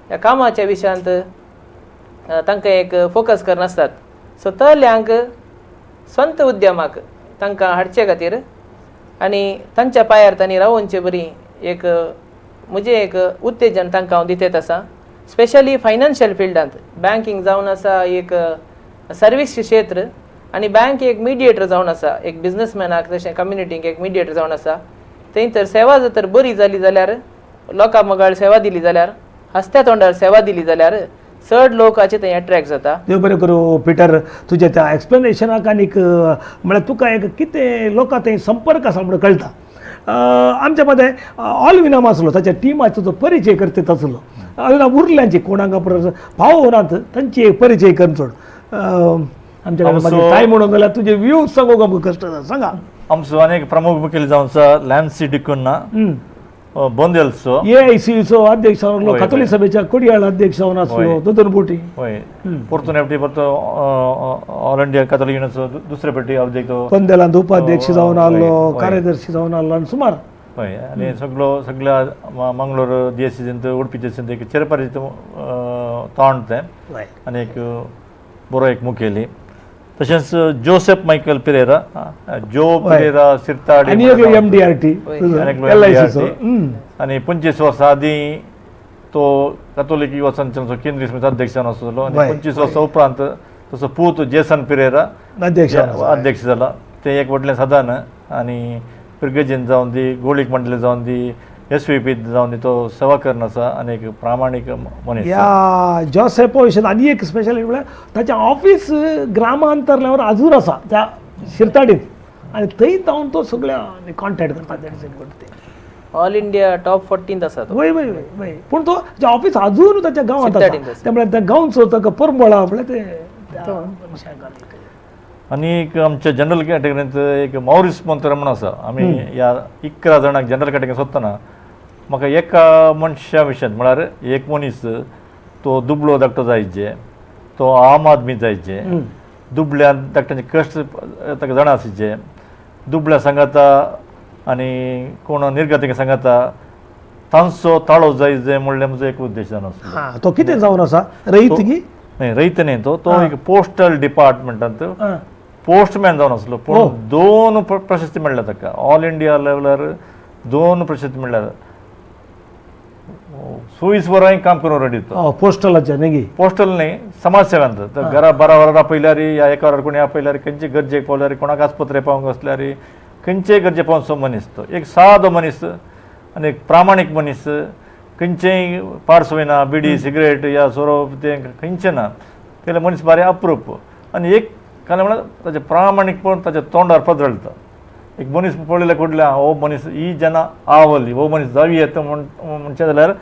ह्या कामाच्या विशयांत तांकां एक फोकस करनासतात. सो तल्यांक स्वंत उद्यमाक तांकां हाडचे खातीर आनी तांच्या पांयार तांणी रावोवचे बरी एक म्हजें एक उत्तेजन तांकां हांव दितेत आसा. स्पेशली फायनान्शियल फिल्डांत बँकींग जावन आसा एक सर्वीस क्षेत्र आनी बँक एक मिडिएटर जावन आसा, एक बिजनसमॅनाक तशें कम्युनिटीक एक मिडिएटर जावन आसा. थंय तर सेवा जर तर बरी जाली जाल्यार लोकां मोगाळ सेवा दिली जाल्यार हस्त्या तोंडार सेवा दिली जाल्यार चड लोक हाचे थंय एट्रॅक्ट जाता. देव बरें करूं पिटर, तुज्या त्या एक्सप्लेनेशनाक आनीक म्हळ्यार तुका एक कितें लोकां थंय संपर्क आसा म्हणून कळटा. आमच्या मदें ऑलविनाम आसलो, ताच्या टिमाचो तो परिचय करता आसलो. ऑलविनाम उरल्यांची कोणाक पावनात तांची एक परिचय करून सोड. आमच्या मागीर टायम म्हणून जाल्यार तुजे व्यूज सांगूंक आमकां कश्ट जाता. सांगा. आमचो आनी प्रमुख मुखेल जावन आसा लॅन्सी डिकुन्हा बोंदेलचो ए I सीचो अध्यक्ष जावन, कातोलीक सभेच्या कोडियाळ अध्यक्ष जावन आसलो दोन बोटी. हय, परतून एफटी परतो ऑल इंडिया कातोलीक युनियनचो दुसरे पटी अध्यक्ष, पंदेलांत उपाध्यक्ष जावन आसलो, कार्यदर्शी जावन आसलो आनी सुमार. हय, आनी सगलो सगळ्या मंगलोर डी एस सींत उडपी जेसींत एक चिरपरिचीत तोंड तें आनी एक बरो एक मुखेली. तशेंच जोसेफ मायकल पिरेरा, जो पिरेरा सिरताडी आनी एकलो एम डी आर टी आनी 25 वर्सां आदीं तो कातोलीक युवा संचलनाचो केंद्रीय समिती अध्यक्ष जावन आसलो आनी 25 वर्सां उपरांत तसो पूत जेसन पिरेरा अध्यक्ष जाला. तें एक व्हडलें साधन आनी पिर्गजेन जावन दी, गोळीक मंडली जावन दी, एस व्ही पी जावन दी, तो सेवा करून आसा आनी एक प्रामाणीक मनीस. ह्या जोसेफा विशयान आनी एक स्पेशल म्हळ्यार ताचें ऑफीस ग्रामांतरल्यावर आजूर आसा त्या शिरताडीत आनी थंय जावन तो सगळ्या कॉन्टेक्ट करता. ऑल इंडिया टॉप 14 आसा. वय वय वय वय, पूण तो ऑफीस अजून ताच्या गांवांत आसा, त्यामुळे त्या गांवचो ताका परमळा म्हळ्यार ते. आनी एक आमच्या जनरल कॅटेगरींत एक मॉरिस मोंतेरो म्हणून आसा. आमी ह्या 11 जाणांक जनरल कॅटेगरी सोदतना म्हाका एका मनशा विशयांत म्हळ्यार एक मनीस तो दुबळो धाकटो जायचे, तो आम आदमी जायचे, दुबळ्यान धाकट्यांचे कश्ट ताका जाणा आसचे, दुबळ्या सांगाता आनी कोण निर्गतीक सांगाता तांचो ताळो जाय जाय म्हणल्यार म्हजो एक उद्देश जावन आसलो. तो कितें जावन आसा? रयत की न्ही, रयत न्ही, तो तो एक पोस्टल डिपार्टमेंटांत पोस्टमॅन जावन आसलो. पूण 2 प्रशस्ती मेळ्ळ्या ताका, ऑल इंडिया लेवलार 2 प्रशस्ती मेळ्ळ्या. 24 वरांय काम करून रेडी तो पोस्टलाचे न्ही, पोस्टल न्ही, समाज सेवांत. घरा 12 वरां आपयल्यार या 1 वरार कोणी आपयल्यार, खंयचे गरजेक पावल्यार, कोणाक आस्पत्रे पावंक आसल्यार, खंयचेय गरजे पावचो मनीस तो एक सादो मनीस आनी एक प्रामाणीक मनीस. खंयचेय पार्स वयना, बिडी सिगरेट या सोरो तें खंयचें ना, तेल्या मनीस बारे अप्रूप. आनी एक कारण म्हळ्यार ताचें प्रामाणीकपण ताच्या तोंडार पदळटा. एक मनीस पळयल्यार कुडल्या हो मनीस ही जेन्ना आवली हो मनीस जावी येता म्हणचें जाल्यार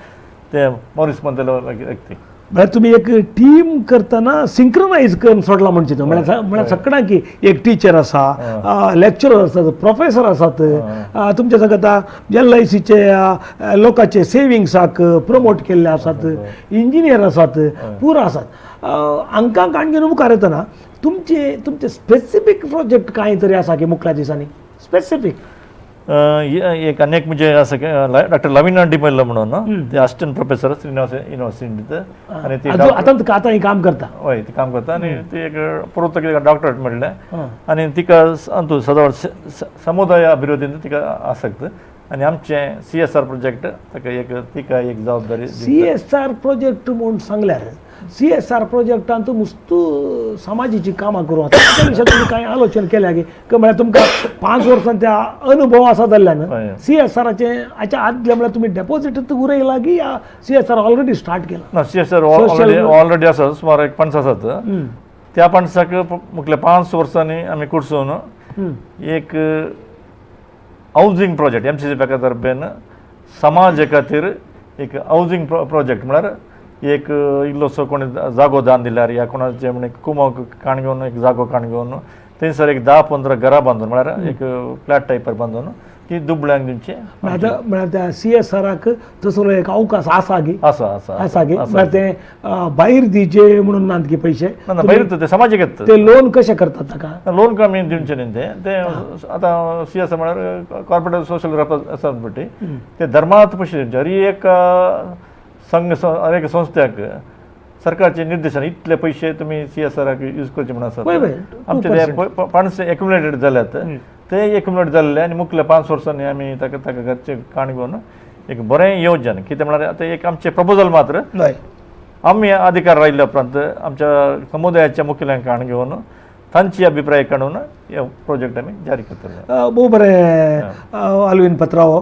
ते मॉरिस मोंतेरो व्यक्ती. म्हळ्यार तुमी एक टीम करतना सिंक्रनायज करून सोडला म्हणचे तो, म्हळ्यार म्हळ्यार सगळ्यांक की एक टिचर आसा, लेक्चरर आसात, प्रोफेसर आसात, तुमच्या सांगता LICचे लोकांचे सेविंग्साक प्रमोट केल्ले आसात, इंजिनियर आसात, पुरो आसात. हांकां काणगेन मुखार येतना तुमचे तुमचे स्पेसिफीक प्रोजेक्ट कांय तरी आसा की मुखल्या दिसांनी स्पेसिफीक? एक आनी एक म्हणजे आसा डॉक्टर लविना डिमेल्लो म्हणून, ते असिस्टंट प्रोफेसर श्रीनिवास युनिवर्सिटींत, आनी ती आतां आतां काम करता. हय, ती काम करता आनी ती एक पुरोत डॉक्टरेट मेळ्ळें आनी तिका अंतू सदांच समुदाय अभिवृद्धींत तिका आसक्त. आनी आमचें CSR project ताका एक तिका एक जबाबदारी. CSR project म्हूण सांगल्यार CSR प्रोजेक्टांत मुस्तू समाजाची कामां करूं आतां त्या विशयान तुमी कांय आलोचन केल्या की म्हळ्यार तुमकां 5 वर्सां त्या अनुभव आसा जाल्ल्यान CSRाचें हाच्या आदलें म्हळ्यार तुमी डेपोजीट उरयला की या CSR already start केला? ना, CSR already आसा, सुमार एक पणस आसात. त्या पणसाक मुखल्या 5 वर्सांनी आमी कुडसून एक हावजींग प्रोजेक्ट MCC बँका तर्फेन समाजा खातीर एक हावजींग प्रोजेक्ट म्हळ्यार एक इल्लोसो कोणी जागो दान दिल्यार या कोणाचे म्हण कुमोक काण घेवन एक जागो काण घेवन थंयसर एक 10-15 घरां बांदून म्हळ्यार एक फ्लॅट टायपार बांदून ती दुबळ्यांक दिवची. आतां म्हळ्यार त्या CSRाक तसलो एक अवकाश आसा की? आसा आसा आसा की म्हळ्यार ते भायर दिवचे म्हणून नात की पयशे? ना, भायर ते समाजीक येता. ते लोन कशें करतात ताका? लोन कमी दिवचें न्ही ते ते आतां CSR म्हळ्यार कॉर्पोरेट सोशल रेस्पॉन्सिबिलिटी, ते धर्मार्थ पयशे दिवचे. हर एक संघ हर एक संस्थ्याक सरकारचे निर्देशन इतले पयशे तुमी CSRाक यूज करचे म्हणून आसात. आमचे ते फंड्स एक्युमुलेटेड जाल्यात, ते एक्युमुलेट जाल्ले आनी मुखल्या 5 वर्सांनी आमी ताका ताका घरचे काण घेवन एक बरें योजन कितें म्हळ्यार आतां एक आमचें प्रपोजल मात्र आमी अधिकार आयिल्ल्या उपरांत आमच्या समुदायाच्या मुखेल्यांक काण घेवन तांची अभिप्राय काडून हे प्रोजेक्ट आमी जारी करतले. भोव बरें आलवीन पत्रावो.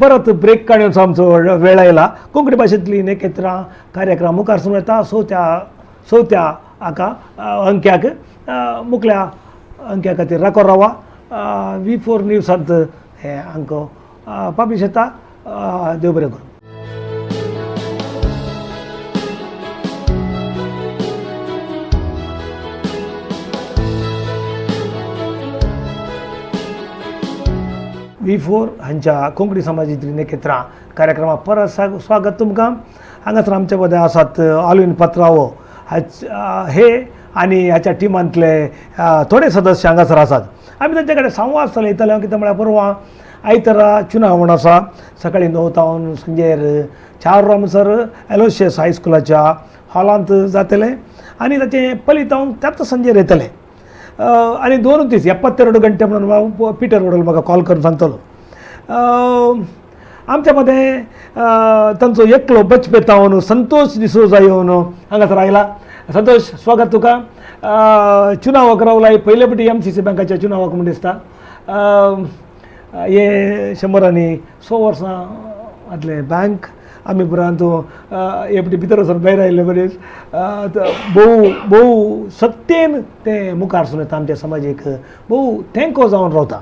परत ब्रेक काडून आमचो वेळ आयला. कोंकणी भाशेंतली नेकेत्रां कार्यक्रम मुखार सुरू येता चवथ्या हाका अंक्याक मुखल्या अंक्या खातीर राखो रावा. V4 न्यूजांत हे अंक पब्लिश येता. देव बरें करूं. V4 हांच्या कोंकणी समाजीतली नेकेत्रां कार्यक्रमाक परत स्वागत तुमकां. हांगासर आमच्या मदें आसात आलवीन पत्रावो हे आनी हाच्या टिमांतले थोडे सदस्य हांगासर आसात. आमी तांचे कडेन संवाद चलयतले कितें म्हळ्यार परवां आयतारा चुनाव म्हूण आसा, सकाळीं 9 तावन सांजेर 4 वरां म्हणसर एलोशियस हायस्कुलाच्या हॉलांत जातलें आनी ताचें पलितावन त्याच सांजेर येतलें. आनी 2 दीस 72 घंटे म्हणून पिटर वडोल म्हाका कॉल करून सांगतलो. आमच्या मदें तांचो एकलो बचपेतावन संतोष डिसोजा येवन हांगासर आयला. संतोष, स्वागत तुका. चुनावाक रावला पयले पटी MCC बँकाच्या चुनावाक म्हूण दिसता. हे 106 वर्सां आदलें बँक आमी उपरांत हे पटी भितर वचून भायर आयिल्ले मनीस भोव भोव सत्तेन ते मुखार सून येता, आमच्या समाजीक भोव तेंको जावन रावता.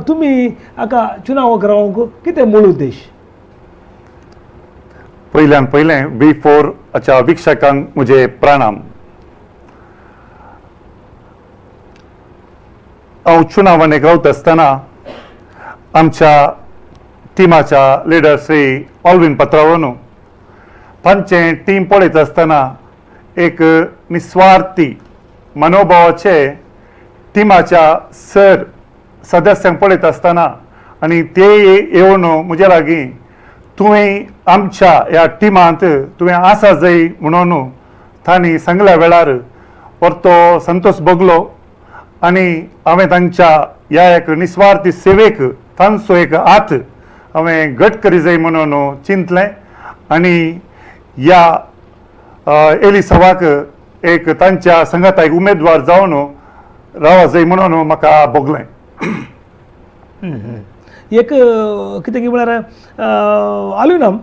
तुमी हाका चुनावाक रावंक कितें मूळ उद्देश? पयल्यान पयलें V4 च्या वीक्षकांक म्हजे प्रणाम. हांव चुनावणेक रावता आसतना आमच्या टिमाच्या लिडर श्री ऑल्विन पत्रावोन तांचें टीम पळयता आसतना एक निस्वार्थी मनोभावाचे टिमाच्या सर सदस्यांक पळयता आसतना आनी ते येवन म्हज्या लागीं तुवें आमच्या ह्या टिमांत तुवें आसा जाय म्हणून तांणी सांगल्या वेळार परतो संतोष भोगलो आनी हांवें तांच्या ह्या एक निस्वार्थी सेवेक तांचो एक हात हांवें घट करी जाय म्हणून चिंतलें आनी ह्या एलिसवाक एक तांच्या संगाता एक उमेदवार जावन रावा जाय म्हणून म्हाका भोगलें. एक कितें की म्हळ्यार आलुनाम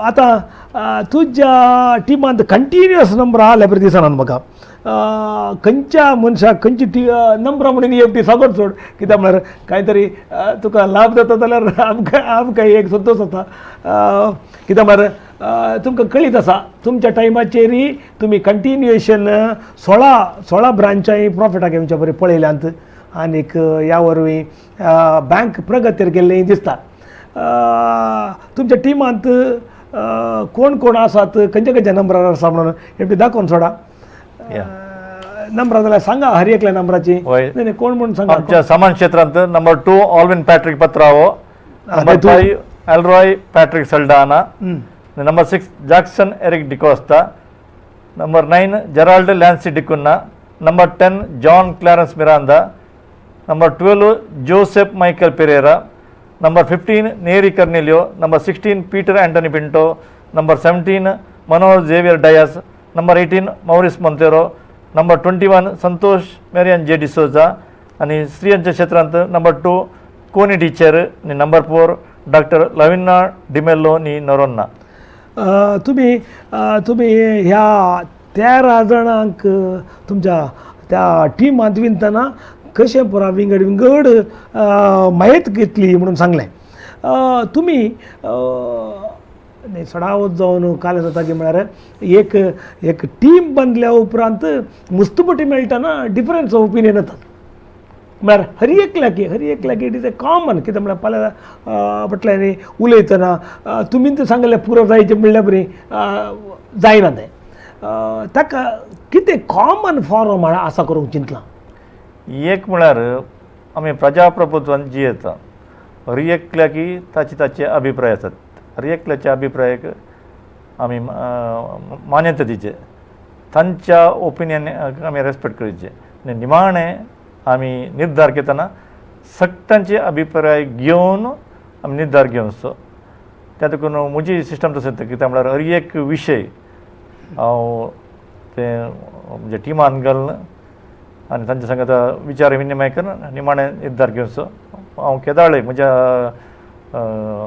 आतां तुज्या टिमांत कंटिन्युअस नंबर आसले बरें दिसना म्हाका. खंयच्या मनशाक खंयची टी नंबरां म्हणून एकटी सांगत सोड, कित्याक म्हळ्यार कांय तरी तुका लाभ जाता जाल्यार आमकां आमकां एक संतोश जाता. कित्याक म्हळ्यार तुमकां कळीत आसा तुमच्या टायमाचेरय तुमी कंटिन्युएशन 16 ब्रांचांय प्रॉफिटाक येवच्या बरें पळयल्यांत आनीक ह्या वरवीं बँक प्रगतीर गेल्लें दिसता. तुमच्या टिमांत कोण कोण आसात, खंयच्या खंयच्या नंबरार आसा म्हणून एकटी दाखोवन सोडा. नंबरां जाल्यार सांगा हर एकल्या नंबराची. नाही कोण म्हणून सांगा. आमच्या सामान क्षेत्रांत number 2 Alwin Patrick Patrao, number 5 Alroy Patrick Saldanha, number 6 Jackson Eric D'Costa, number 9 Gerald Lancy D'Cunha, number 10 John Clarence Miranda, number 12 Joseph Michael Pereira, number 15 Neri Cornelio, number 16 Peter Antony Pinto, number 17 Manoj Xavier Dias, number 18 Maurice Monteiro, number 21 Santosh Marian J D'Souza आनी स्त्रियांच्या क्षेत्रांत number 2 कोनी teacher आनी number 4 doctor Lavina D'Mello नी नरोन्ना. तुमी तुमी ह्या 13 जाणांक तुमच्या त्या टिमांत विंतना कशें पुरा विंगड विंगड म्हायत घेतली म्हणून सांगलें. तुमी सडावत जावन काल जाता की म्हळ्यार एक एक टीम बांदल्या उपरांत मुस्तपटी मेळटना डिफरन्स ऑफ ओपिनियन येतात. म्हळ्यार हर एकल्याक it is a common. कितें म्हळ्यार फाल्यां म्हटल्यार उलयतना तुमी तें सांगलें पुरो जायचें म्हणल्यार बरी जायना तें. ताका कितें कॉमन फॉरम आसा करूंक चिंतलां? एक म्हळ्यार आमी प्रजाप्रभुत्वान जियेता, हर एकल्याकी ताचे ताचे अभिप्राय आसात, हर एकल्याच्या अभिप्रायाक आमी मान्यता दिवचे, तांच्या ओपिनियन आमी रेस्पेक्ट करचे आनी निमाणें आमी निर्धार घेतना सगळ्यांचे अभिप्राय घेवन आमी निर्धार घेवचो. त्या देखून म्हजी सिस्टम तशें कित्याक म्हळ्यार हर एक विशय हांव तें म्हणजे टिमान घालून आनी तांच्या सांगाता विचार विनिमय करून निमाणें निर्धार घेवचो. हांव केदाळे म्हज्या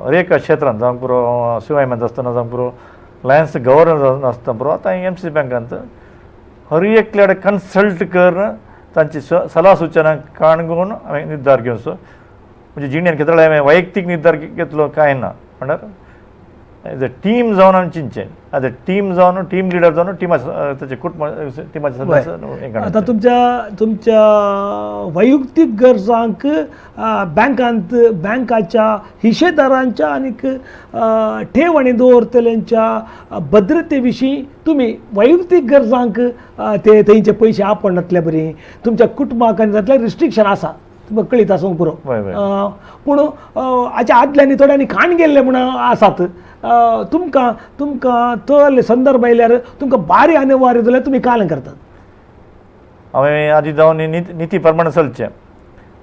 हर एका क्षेत्रांत जावंक पुरो शिवायमांत आसतना जावंक पुरो लायन्स गव्हर्नर जावन आसतना पुरो आतां एम सी बँकांत हर एकल्या कडेन कन्सल्ट करून तांची सलाह सुचना काणगून हांवें निर्धार घेवचो. म्हणजे जिणेन केदळे हांवें वैयक्तीक निर्धार घेतलो कांय ना, म्हणल्यार एज अ टीम जावन आमी चिंतचें, एज अ टीम जावन टीम लिडर जावन टिमा ताचे कुटुंब टिमाचे सदस्य. आतां तुमच्या तुमच्या वैयक्तीक गरजांक बँकांत बँकाच्या हिशेदारांच्या आनीक ठेव आनी दवरतल्यांच्या भद्रते विशीं तुमी वैयक्तीक गरजांक ते थंयचे पयशे आपणातले बरी तुमच्या कुटुंबाक आनी जातलें रिस्ट्रिक्शन आसा तुमकां कळीत आसूंक पुरो. पूण हाच्या आदल्यांनी थोड्यांनी खाण गेल्ले म्हूण आसात. तुमकां तुमकां तले संदर्भ आयल्यार तुमकां बारी अनिवार्य जाल्यार तुमी कालें करतात. हांवें आदी जावन निती प्रमाणे चलचें,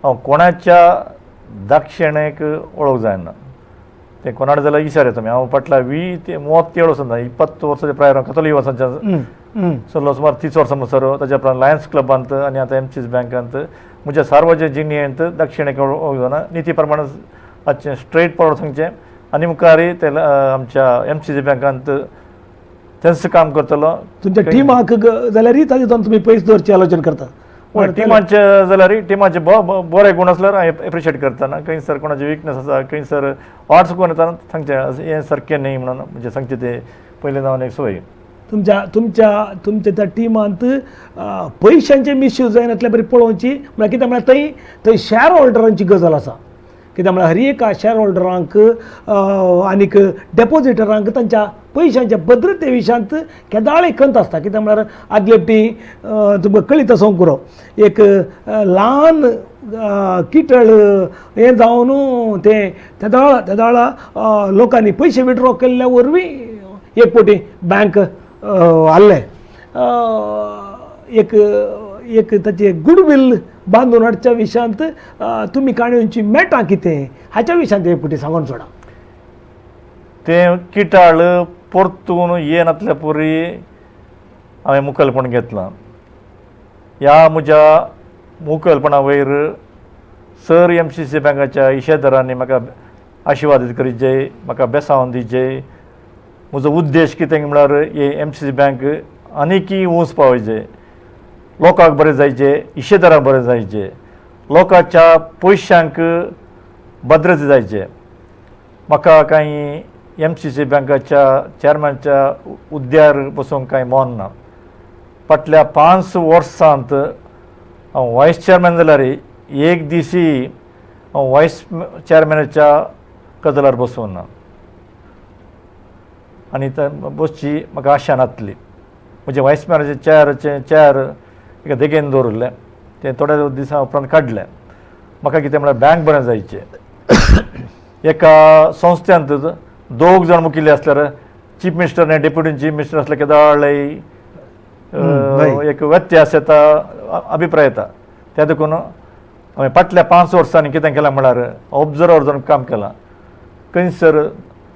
हांव कोणाच्या दाक्षिणेक वळख जायना, ते कोणाक जाल्यार विचार येता. हांव फाटल्या 37 वर्सां 20 वर्साच्या प्रायर कथोली वर्सांच्या चल्लो, सुमार 30 वर्सां म्हणसर. ताच्या उपरांत लायन्स क्लबांत आनी आतां एम सी बँकांत म्हज्या सार्वजनिक जिणेंत दक्षिणेक वळख जायना, निती प्रमाणे मातशें स्ट्रेट फॉरवर्ड सांगचें आनी मुखार ते आमच्या एम सी बँकांत तेंच काम करतलो. तुमच्या टिमाक जाल्यारय ताजे जावन तुमी पयस दवरची आलोचन करता. टिमाचे जाल्यार टिमाचे बरे गूण आसल्यार हांव एप्रिशिएट करतना, खंयसर कोणाचे विकनस आसा खंयसर वाट चुकोवन येतना सांगचें हें सारकें न्ही म्हणून म्हणजे सांगचें तें पयलें जावन एक संवय. तुमच्या तुमच्या तुमच्या त्या टिमांत पयशांचे मिसयूज जायनातले बरी पळोवची. म्हळ्यार कितें म्हळ्यार थंय थंय शॅर होल्डरांची गजाल आसा. कित्याक म्हळ्यार हर एका शॅर होल्डरांक आनीक डेपोजिटरांक तांच्या पयशांच्या भद्रते विशयांत केदाळ एक खंत आसता. कित्याक म्हळ्यार आदले फावटी तुमकां कळीत आसूंक पुरो एक ल्हान किटळ हें जावन तें तेदाळा तेदाळा लोकांनी पयशे विड्रॉ केल्ल्या वरवीं एक फावटी बँक हाल्लें. एक एक ताचें गुडवील बांदून हाडच्या विशयांत तुमी काणयेची मेटां कितें हाच्या विशयांत एक फावटी सांगून सोडा. तें किटाळ परतून येनातल्या पुरी हांवें मुखेलपण घेतलां. ह्या म्हज्या मुखेलपणा वयर सर एम सी सी बँकाच्या हिशेदारांनी म्हाका आशिर्वाद करीत, म्हाका बेसावन दिवचे. म्हजो उद्देश कितें म्हळ्यार हे एम सी सी बँक आनीकय ऊंच पावयचे, लोकांक बरें जायचे, हिशेदारांक बरें जायचे, लोकांच्या पयशांक भद्रता जायचे. म्हाका कांय एम सी सी बँकाच्या चेअरमॅनच्या उद्द्यार बसूंक कांय मन ना. फाटल्या 5 वर्सांत हांव वायस चेअरमॅन जाल्यार एक दिसी हांव वायस चेअरमॅनाच्या कदलार बसूंक ना आनी बसची म्हाका आशा नासली. म्हजें वायस चेअरमॅनाचें चेअराचें चेअर एका देगेन दवरिल्लें, तें थोड्या दिसां उपरांत काडलें. म्हाका कितें म्हळ्यार बँक बरें जायचें. एका संस्थेंत 2 जाण मुखेली आसल्यार चीफ मिनिस्टर आनी डेप्युटी चीफ मिनिस्टर आसल्यार केदाळय एक व्यत्यास येता, अभिप्राय येता. त्या देखून हांवें फाटल्या 5 वर्सांनी कितें केलां म्हळ्यार ऑब्जर्वर जावन काम केलां. खंयसर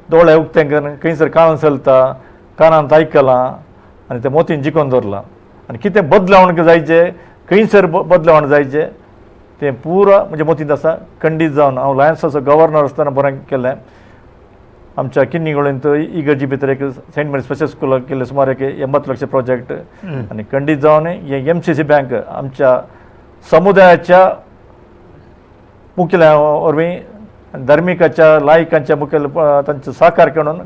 दोळे उक्ते करून खंयसर कान चलता, कानांत आयकलां आनी तें मोतीन जिखून दवरलां आनी कितें बदलावण जायचें, खंयसर बदलावण जायचें तें पुरा म्हज्या मोतींत आसा. खंडीत जावन हांव लायन्साचो गव्हर्नर आसतना बरें केलें. आमच्या किन्नीगोळींत इगर्जी भितर एक सेंट मेरी स्पेशल स्कुलाक केल्लें सुमार एक 80 लक्ष प्रोजेक्ट. आनी खंडीत जावन हे एम सी सी बँक आमच्या समुदायाच्या मुखेल्या वरवीं धार्मिकाच्या लायकांच्या मुखेल तांचो सहकार करून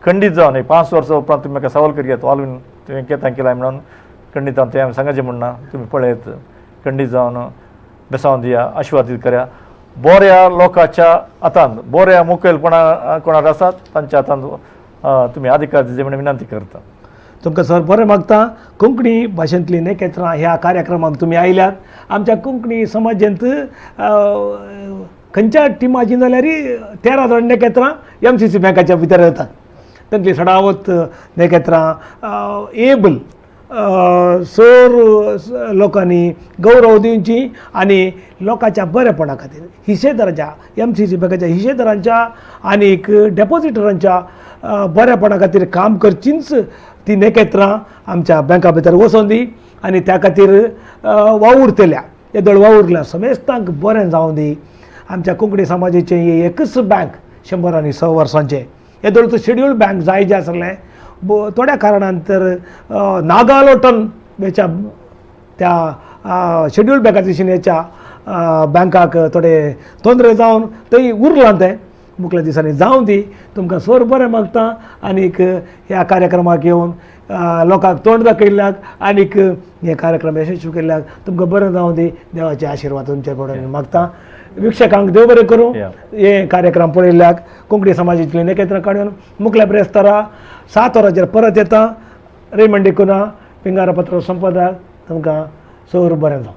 खंडीत जावन 5 वर्सां उपरांत तुमी म्हाका सवाल करी ऑलवीन तुवें केतां केलां म्हणून खंडीत जावन तें हांवें सांगाचें म्हणना, तुमी पळयत खंडीत जावन बेसावन दिया, आशिर्वादीत करा. बऱ्या लोकांच्या हातांत, बऱ्या मुखेलपणा कोणाक आसात तांच्या हातांत तुमी अधिकार दिवचे म्हणून विनंती करता. तुमकां सर बरें मागता. कोंकणी भाशेंतली नेकेत्रां ह्या कार्यक्रमाक तुमी आयल्यात. आमच्या कोंकणी समाजांत खंयच्या टिमाची जाल्यार 13 जाण नेकेत्रां एम सी सी बँकाच्या भितर येतात. तांतली सडावत नेकेत्रां एबल सर लोकांनी गौरव दिवची आनी लोकांच्या बरेपणा खातीर हिशेदारांच्या एम सी सी बँकाच्या हिशेदारांच्या आनीक डेपोजिटरांच्या बरेपणा खातीर काम करचींच ती नेकेत्रां आमच्या बँका भितर वचोन दी आनी त्या खातीर वावुरतल्या येदोळ वावुरल्या समेस्तांक बरें जावं दी. आमच्या कोंकणी समाजाचें हें एकच बँक 106 वर्सांचें येदोळचो शेड्यूल्ड बँक जाय जें आसलें थोड्या कारणान तर नागालोटन हेच्या त्या शेड्यूल्ड बँकाच्या दिशेन हेच्या बँकाक थोडे तोंदरे जावन थंय उरलां तें मुखल्या दिसांनी जावं दी. तुमकां सर बरें मागता आनीक ह्या कार्यक्रमाक येवन लोकांक तोंड दाखयल्ल्याक आनीक हे कार्यक्रम यशस्वी केल्ल्याक तुमकां बरें जावं दी. देवाचे आशिर्वाद तुमचे कडेन मागता. वीक्षकांक देव बरें करूं. हे कार्यक्रम पळयल्ल्याक कोंकणी समाजांतली नेकेत्रां काडून मुखल्या ब्रेस्तारा 7 वरांचेर परत येता. रेमंड डिकुन्हा, पिंगारा पत्र संपादक, तुमकां सर बरें जावं.